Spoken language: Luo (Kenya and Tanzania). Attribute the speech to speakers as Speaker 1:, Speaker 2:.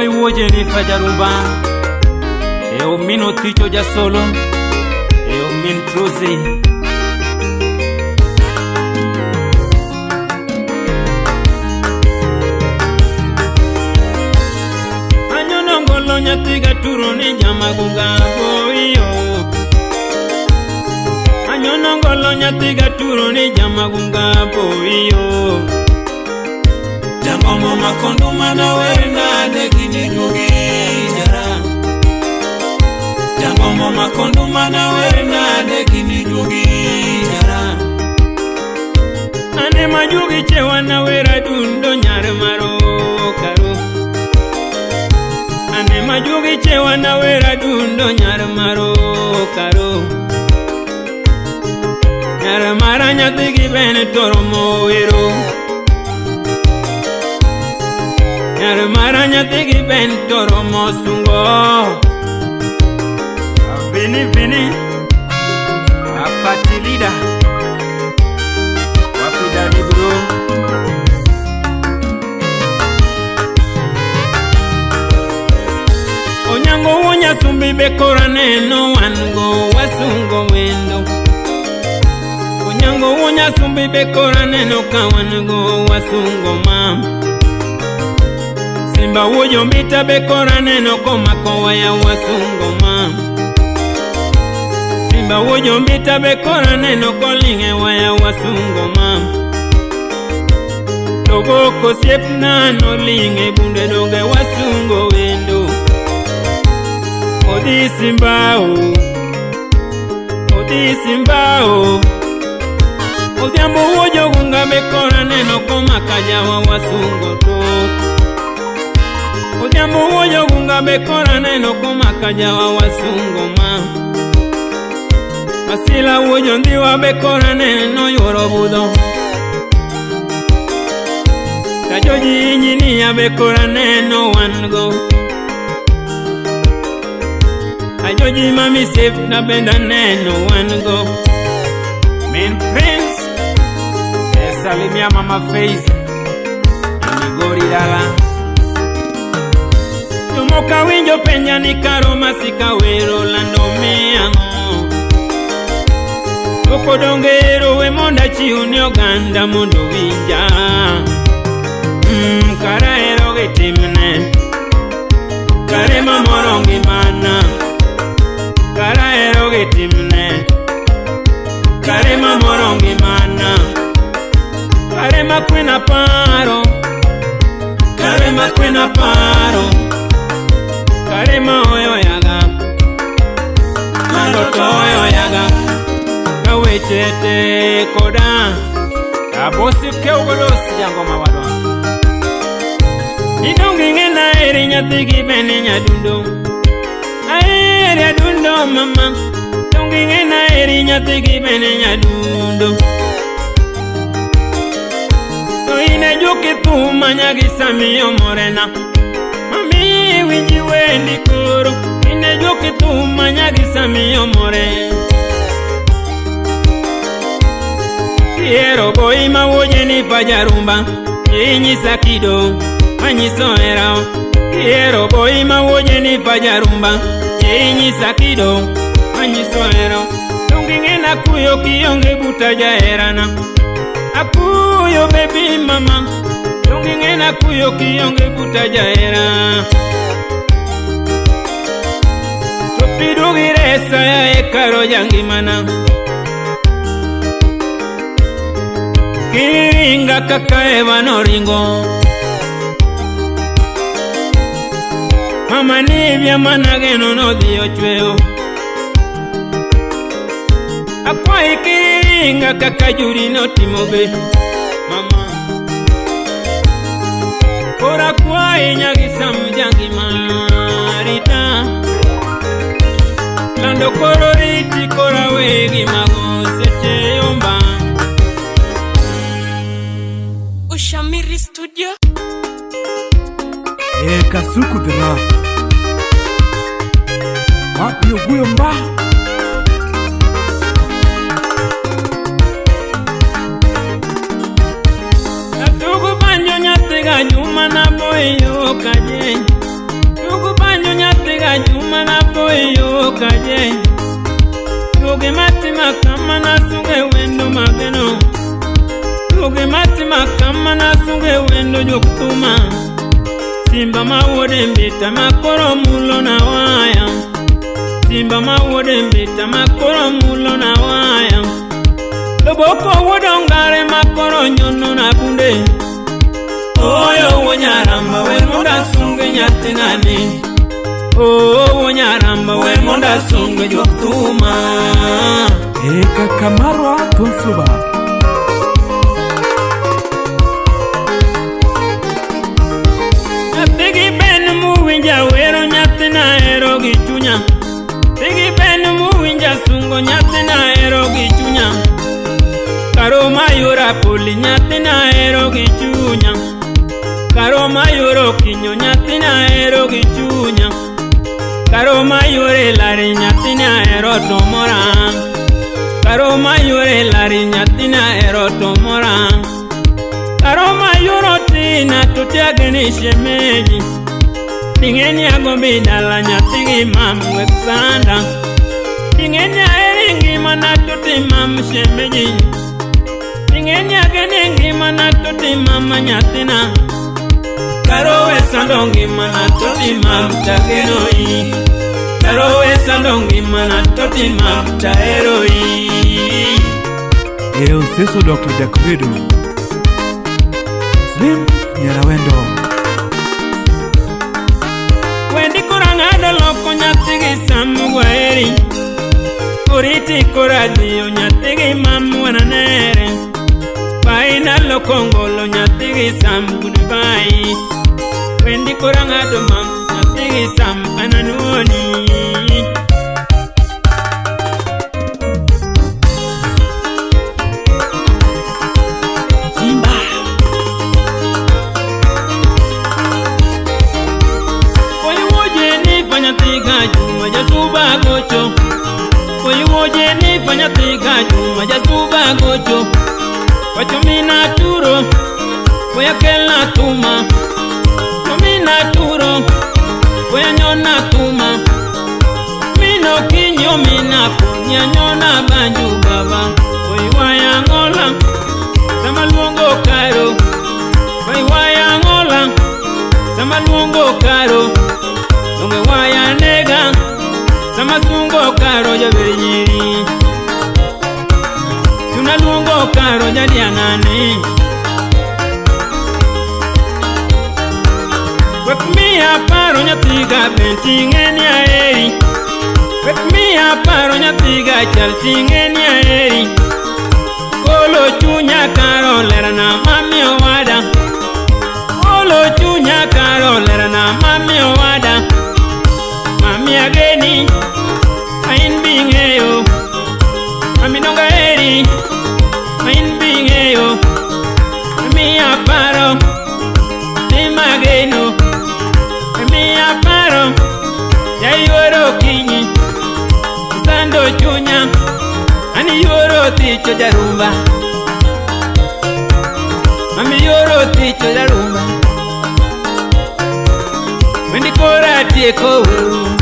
Speaker 1: Boy wuoje ni fajarumba. E omino ticho jasolo. E omin truzi. Anyono ngolo nyathi gaturo ni jamagunga boyo. Anyono ngolo nyathi gaturo ni jamagunga boyo.
Speaker 2: Jangomo makondo mana wer nade gini juogi jara. Jangomo makondo mana wer nade gini juogi jara.
Speaker 1: Ane majugi chewa na wera dundo nyar maro karo. Ane majugi chewa na wera dundo nyar maro karo. Nyar mara nyathi gi bene toro mowero. Nyar mara nyathi gi ben toro mosungo. Vini vini apati leader. Wapi daddy bro. Onyango wunya sumbi be kora neno wan go wasungo wendo. Onyango wunya sumbi be kora neno ka wan go wasungo mam. Simba wujo mbita be kora neno komako waya wasungo mam. Simba wujo mbita be kora neno kolinge waya wasungo mam. Togo kosiepna nolinge bunde donge wasungo wendo. Odhi Simba o, odhi Simba o. Odhiambo wuojo gunga be kora neno komaka jawa wasungo tok. Odhiambo wuojo gunga be kora neno komaka jawa wasungo ma. Masila wuojo ndhiwa be kora neno yuoro budho. Kajoji injinia be kora neno wan go. Ajoji mami sef na benda neno wan go. Min Prince salimia mama Faith Migori dala. Jomoka winjo penja ni karo masika wero lando miang'o. Dwoko donge ero we mondo achiw ne oganda mondo winja. Kara ero gi timne. Kare mamoro ngimana. Kara ero gi timne. Kare mamoro ngimana. Kare makwena paro. Kare makwena paro. Kare maoyo yaga. Mando toyo yaga. Kaweche te koda.
Speaker 2: Abosi keugodos jangoma wadwa.
Speaker 1: Idongi ng'ena eri nyathi gi bene nyadundo. Aeri adundo mama. Dongi ng'ena eri nyathi gi bene nyadundo. To in e juki thum nyagi samiyo morena. Mami winji wendi koro. In e juki thum nyagi samiyo more. Ihero boy ma wuoje ni fajarumba. Inyisa kido manyiso hera. Ihero boy ma wuoje ni fajarumba. Inyisa kido manyiso hera. Donge ing'ena kuyo kionge buta jaherana. Akuyo baby mama. Donge ing'ena kuyo kionge buta jahera. To pidugi resa ya e karo jangimana. Kiringa kaka Eva noringo. Mama nivya manageno nodhi ochweyo. Akwayi kiringa kaka Juri notimo be mama. Koro akwayi nyagi Sam jangima rita. Lando koro riti koro wegi mago seche yomba.
Speaker 3: Ushamiri Studio.
Speaker 4: Kasuku dra. Wapi oguyo mba?
Speaker 1: Atugo banjo nyathi ga Juma na boyo kaje. Apenjo nyathiga Juma na boyo kaje. Juogi matima kama nasunge wendo mageno. Juogi matima kama nasunge wendo juok thuma. Simba ma wuode mbita makoro mulo na waya. Simba ma wuode mbita makoro mulo na waya. Loboko wuod ongare makoro nyono na bunde. Oyo wonyaramba wer mondo asunge nyathinani. Oh wonyaramba wer mondo asunge juok thuma.
Speaker 4: E kaka marwa Tonsuba.
Speaker 1: Nyathi gi ben muwinja wero nyathina hero gi chunya. Nyathi gi ben muwinja sungo nyathina hero gi chunya. Karo mayora poli nyathina hero gi chunya. Karo mayoro kinyo nyathina hero gi chunya. Karo mayore lari nyathina hero to mora. Karo mayore lari nyathina hero to mora. Karo mayoro tina to tiageni shemeji. Ding'eni agombi dala nyathi gi mam wek sanda. Ding'eni aheri ngimana to ti mam shemeji. Ding'eni ageni ngimana to ti mama nyathina. Karo we sando ngimana to ti mam tagenoi. Karo we sando ngimana to ti mam taheroi.
Speaker 4: E Oseso Dr. Jakredo. Slim Nyarawendo.
Speaker 1: Wendi koro ang'ado loko nyathi gi Sam gwaheri. Oriti koro adhiyo nyathi gi mam wananere. Bai naloko ngolo nyathi gi Sam goodbye. Wendi koro ang'ado mam nyathi gi Sam ananuoni.
Speaker 4: Simba.
Speaker 1: Oyiwoje ni fanyathi ga Juma jasuba gocho. Oyiwoje ni fanyathi ga Juma jasuba gocho. Wacho mina turo oya kelna tuma. Mina turo oya nyona tuma. Mino kinyo mina punya nyona banju baba. Oyiwaya ngola sama luongo karo. Oyiwaya ngola sama luongo karo. Donge waya nega sama sungo karo jaber nyiri. Tuna luongo karo jadiang'ane. Wek miya paro nyathiga ben ting'eni aheri. Wek miya paro nyathiga chal ting'eni aheri. Kolo chunya karo lerana mami owada. Kolo chunya karo lerana mami owada. Mami ageni ma in bing'eyo. Mami donga heri ma in bing'eyo. Miya paro ni mageno. Miya paro jayuoro kinyi. Sando chunya ani yuoro ticho jarumba. Mami yuoro ticho jarumba. Wendi kora tieko werumba.